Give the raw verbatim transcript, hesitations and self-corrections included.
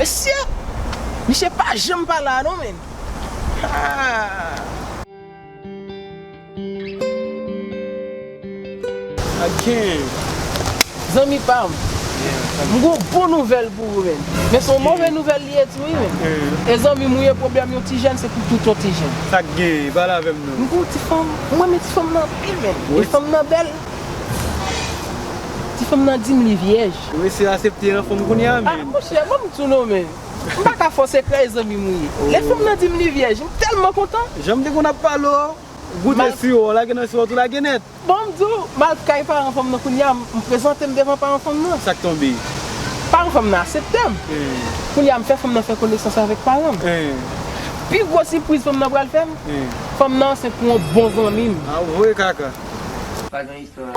Mesye, misye pa janm pale a non, men. Ah. Again. Zanmi pa m, m gon bon nouvèl pou ou, men. Men se yon move nouvèl li ye tou, wi, men. E zanmi m ou ye, pwoblèm yon ti jèn, se pou tout yon ti jèn. Sa k gen, pale avè m non. M gon ti fanm, m renmen ti fanm nan anpil, men. E fanm nan bèl. Ti fanm nan di m li vyèj. Mesye aksepte yon fanm kounye a, men. Ah, monchè, ban m di w non, men. M pa ka fè w sekrè, e zanmi m ou ye. Lè fanm nan di m li vyèj, m tèlman kontan. Jan m te konn ap pale w, goute siwo, lage nan siwo, tou lage nèt. Bon, m di w, m al kay paran fanm nan kounye a, m prezante m devan paran fanm nan. Sa k tonbe? Paran fanm nan aksepte m. Kounye a, m fè fanm nan fè konesans avèk paran m. Pi gwo sipriz fanm nan pral fè m, fanm nan ansent pou yon bon zanmi m. Ah, voye kaka. Pa gen istwa.